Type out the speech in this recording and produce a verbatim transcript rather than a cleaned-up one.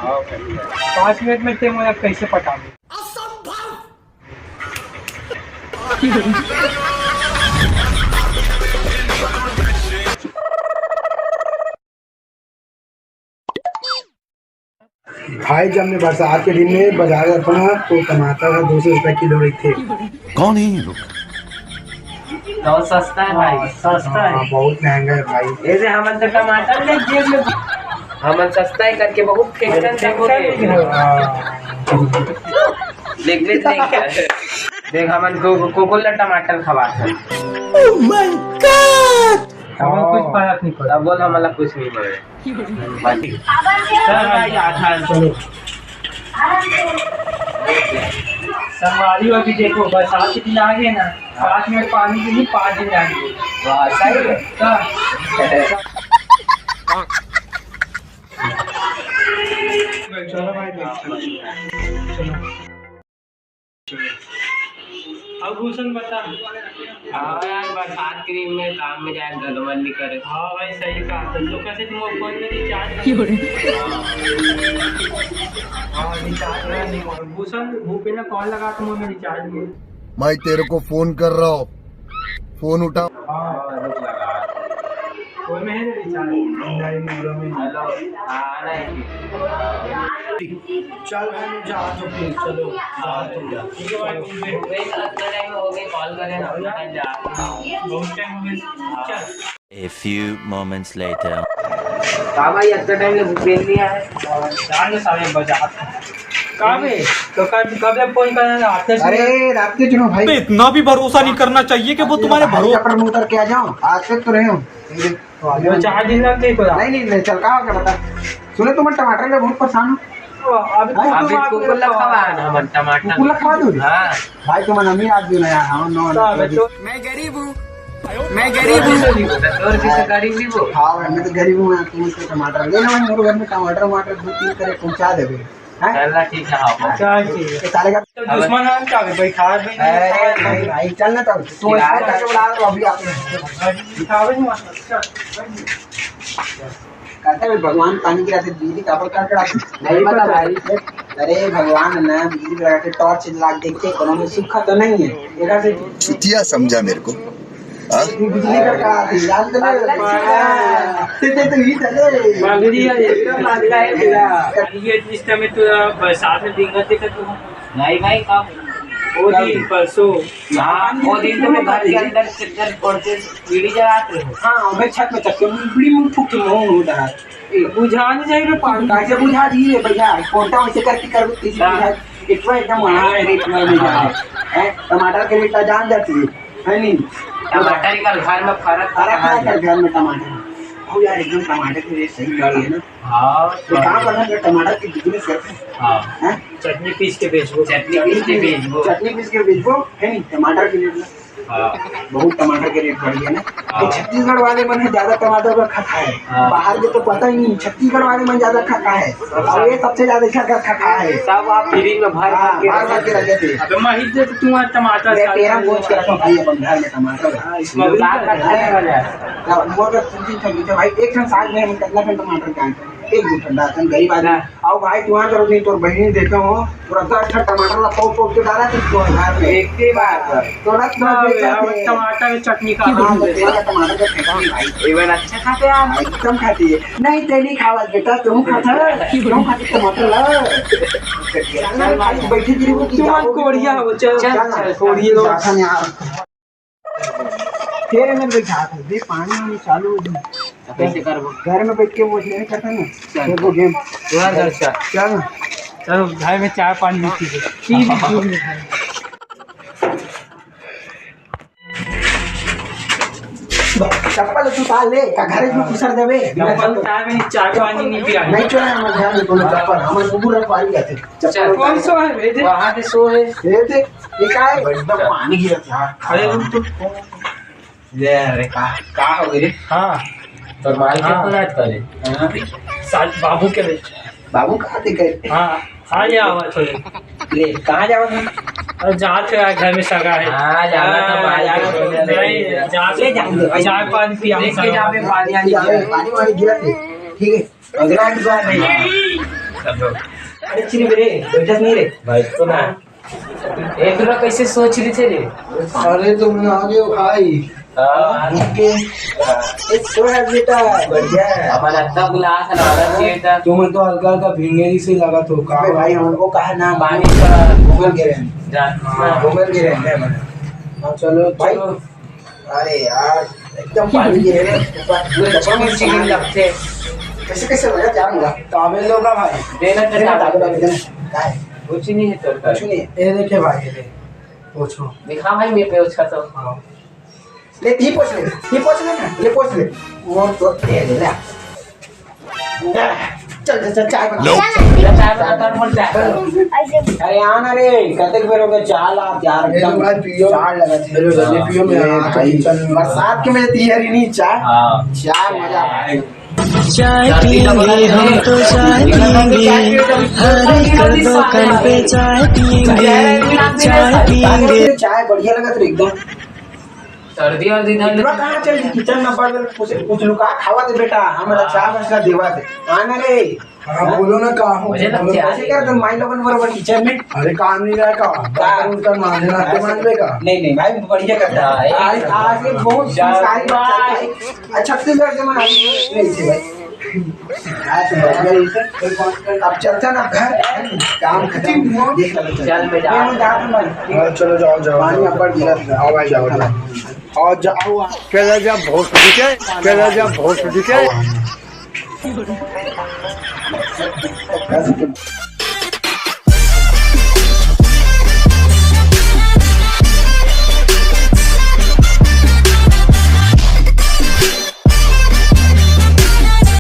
पाँच मिनट में ते मोला कैसे पटा दे? भाई, जब मैं बरसात के दिन में बाजार जाता हूँ ना, तो टमाटर ह दो सौ रुपया किलो रहिथे। कौन है ये लोग? बहुत सस्ता है भाई, सस्ता है। हाँ, बहुत महंगा है भाई। ऐसे हमन तो टमाटर ले जेब में, हमन सस्ता है करके बहुत फेंकन जाबो रे। हाँ। देख, देख, देख। देख, हमन को, को, कोकोला टमाटर खवात है। Oh my God! हमन कुछ फर्क नहीं पड़ा। तब बोल, हमला कुछ नहीं पड़े। चल भाई, आधा चलो। संगवारी, अभी देखो, बरसात के दिन आ गए ना, पाँच मिनट पानी के लिए पाँच दिन आ गए। वाह, सही है। हाँ। चलो भाई, चलो। अब भूषण बता। हाँ यार, बरसात के दिन में काम में जाए गड़बड़ नहीं करे। हाँ भाई, सही कहा। तो कैसे तुम फोन में रिचार्ज नहीं हो रहे? हाँ, रिचार्ज नहीं हो रहा। भूषण, भूपेन कॉल लगा, तुम में रिचार्ज नहीं। मैं तेरे को फोन कर रहा हूँ, फोन उठा। हाँ, फोन में है रिचार्ज। नहीं, नहीं, नहीं। हेलो, हाँ, नहीं। चल भाई, मैं जा तो फिर, चलो, जा तो। ठीक है भाई, तुम फिर। भाई, इतना टाइम हो गया, कॉल करे ना, अपना टाइम जा। बहुत टाइम हो गया। चल। A few moments later. का भाई, इतना टाइम ले भूपेन नहीं आया? जान ले साले, बजा। का बे? तो कब, कब ले फोन करना था? आते समय। अरे, रात के चुनो भाई। पे इतना भी भरोसा नहीं करना चाहिए कि वो तुम्हारे भाई भरो- का प्रमोटर क्या जाओ, आज तक तो रहे हो। ये देख। वो चार दिन लग गए पूरा। नहीं, नहीं, नहीं, चल, का हो गया बता। सुने, तुम टमाटर में बहुत परेशान हो। ओ, अभी हाँ? कुकुर अभी कुकुर लखवा है ना, हमन टमाटर। कुकुर लखवा दूँ? हाँ। भाई, तुम अमीर आदमी ना यार, हम नौ तो अबे तो मैं गरीब हूँ, मैं गरीब हूँ। तो और किसी गरीब भी वो। हाँ भाई, मैं तो गरीब हूँ यार, तुम इसको टमाटर ले लो, मेरे घर में टमाटर वमाटर दो तीन करे पहुँचा देवे। हैं? चल ना, ठीक है, हाँ। चल, ठीक है। ये साले का तो दुश्मन है क्या भाई, खा भी नहीं अरे खाया। भाई, भाई, चल ना तब। तू इसको कैसे बुला रहा अभी आपने? दिखावे नहीं मारता। चल, चल। कहते हैं भगवान पानी गिराते बिजली काबर कड़कड़ाते? नहीं पता भाई। अरे भगवान ना बिजली गिराते टॉर्च ला के देखते कोनो में सूखा तो नहीं है। इधर से चुतिया समझा मेरे को। हाँ? बिजली कड़कड़ाती, जान दे ना। ते, ते तो ही था रे। बागड़ी है, एकदम बागड़ा है पूरा। ये इस समय तो बरसात में भींगत देखा तू। नहीं भाई, कब? वो दिन, परसों। हाँ, वो दिन तो मैं घर के अंदर चद्दर ओढ़ के बीड़ी जलाते हो। हाँ, मैं छत में चढ़ के बीड़ी मुंह फूक के मुंह होता है। ए, बुझा नहीं जाए रे पानी। कैसे बुझा जी रे भैया? कोटा वैसे करके कर, तेजी हाँ। बुझा। इतना एकदम वहाँ है, इतना नहीं जाए। हैं? टमाटर के रेट जान जाती है, है नहीं? टमाटर का घर में फरक फरक है। कर घर में टमाटर। हो यार, एकदम टमाटर के रेट सही बढ़ गए ना। हाँ, तो कहाँ पर है टमाटर की बिजनेस करते हैं? हाँ। हैं? चटनी पीस के बेचबो। चटनी पीस के बेचबो। चटनी पीस के बेचबो, है नहीं? टमाटर के रेट में। हाँ। बहुत टमाटर के रेट बढ़ गया ना। हाँ। तो छत्तीसगढ़ वाले मन है ज्यादा टमाटर का खाता है। हाँ। बाहर के तो पता ही नहीं, छत्तीसगढ़ वाले मन ज्यादा खाता है। और ये सबसे ज्यादा इधर का खाता है। सब आप फ्रिज में भर हाँ, भर के भर भर के रख देते हैं। अबे मैं ही दे तो तुम्हारा टमाटर अरे सारे तेरा में। गोश्त रखो भाई अपन घर में टमाटर। हाँ, इसमें भी बात करते हैं। हाँ, मोर का तीन तीन ठन भाई, एक ठन साग में हम कितना ठन टमाटर काट एक दो ठन डालते हैं, गरीब आदमी। हाँ। आओ भाई, तुम्हारा जरूरत नहीं, तोर बहनी देखा हो, पूरा दस ठन टमाटर ला पोक पोक के डाला, तो तुम्हारे घर में। एक ही बात है। तो ना, ना, बेटा, हम थे। टमाटर की चटनी खा हाँ, रहे तो हैं। तेरा टमाटर का चटनी भाई। Even अच्छा खाते हैं आप? हाँ, एकदम खाती है। नहीं, ते नहीं खावा बेटा, तुम खाता है? तुम खाते टमाटर ला। चल, चल, भाई, बैठी गिरी वो की तुम जाओ। कोढ़िया हो, चल। चल, चल, चल, कोढ़िया। जाता नहीं यार। तेरे में बैठा था, देख, पानी वानी चालू हो गया। तो कैसे करबो? घर में बैठ के वो नहीं करता ना, चल। खेलबो गेम। यार, चल, चल। चल ना। चलो, भाई, मैं चाय पानी नहीं पी रहा। पी भी क्यों नहीं भाई? चप्पल उतार ले, का घरे में घुसर देबे? चप्पल उतार में चाय पानी नहीं पिया। नहीं चोरा, हमारे घर में कोनो चप्पल, हमारे कुकुर रखवारी जाते। चप्पल चल, उतार कौन ले। सा है, भेज दे। वहाँ के सो है। ये दे, ये का है? एकदम पानी गिरा था। अरे, रुक, रुक। ले, अरे, का, का हो गई रे? हाँ। तोर माल के हाँ। फोन आत करे? हाँ। साथ बाबू के ले। बाबू कहाँ थे गए? हाँ, आ गया आवाज हो गई। ले, कहाँ जाओ तुम? अरे, जात है, घर में सगा है। हाँ, जाना था, हाँ, माल जाना के था। फोन नहीं, आत जात ले, जान दे, भाई। चाय पानी पिया लेके हम जावे, सगा। पानी आनी जावे, पानी वानी गिरा थे। ठीक है। अगला की बात नहीं। अरे चिनी बे रे, बैठस नहीं रे। भाई तो ना। ए, तोला कैसे सोच रही थे रे? अरे तुम ना आ गए हो भाई। हाँ। ओके। ए, सो है बेटा, बढ़िया है। हमारा तब गिलास हमारा चाहिए था। तुम तो हल्का हल्का भींगे ही से लगा तो का अबे भाई, हमको कहा ना पानी का। घूमल गिरे हैं। जा। हाँ। घूमल गिरे हैं, मैं बोला। हाँ, चलो, भाई। चलो। अरे यार, एकदम पानी गिरे हैं। ऊपर पूरे कपड़ों में चिकन सामान लगते। कैसे, कैसे लगा, क्या मिला? ताबे लोगा भाई। देना देना, ताबे। ताबे लोगा, देना। क्या है? कुछ नहीं है तोर का। कुछ नहीं है। ये देखे भाई, ये दे। पूछो। दिखा भाई, मैं पे उसका तो। हाँ। ले, ती पोछ ले, ती पोछ ले ना, ले पोछ ले। वो तो दे दे ना। चल, चल, चल, चाय बना। चल, चाय बना, तोर मन चाय। अरे आ ना रे, कतेक बेर हो गया, चाय ला यार, एकदम भाई पियो। चाय लगा थे। अरे जल्दी पियो, मैं आ भाई, चल। बरसात के में ती हरी नहीं चाय। हाँ। चाय मजा आ गया। चाय पियेंगे हम तो चाय पियेंगे, हर एक दुकान पे चाय पियेंगे, चाय पियेंगे। चाय बढ़िया लगा थे एकदम। सर्दी और इधर इतना कहाँ चल गई किचन में? बड़ कुछ, कुछ लुका खावा दे बेटा, हमारा चाय बसला देवा दे। आना रे। हाँ, बोलो ना, का हो? मुझे लगता है कैसे कर तुम माई लोगन बरोबर किचन में? अरे काम नहीं रहा का? का? बर्तन उर्तन मांजना, तो मांजबे का? नहीं, नहीं भाई, बढ़िया करता है। आज, आज ये बहुत संस्कारी बच्चा है। अच्छा, छत्तीसगढ़ के माना नहीं थे भाई। आज बढ़िया ही से। अब चलता ना घर, काम खत्म। देख लो, चल। चल, मैं जा। मैं जा रहा हूँ भाई। हाँ, चलो, जाओ, जाओ, पानी जाओ। ऊपर गिरा था। आओ भाई, जाओ, जाओ। और जाओ, चले जा भोसड़ी के, चले जा भोसड़ी के।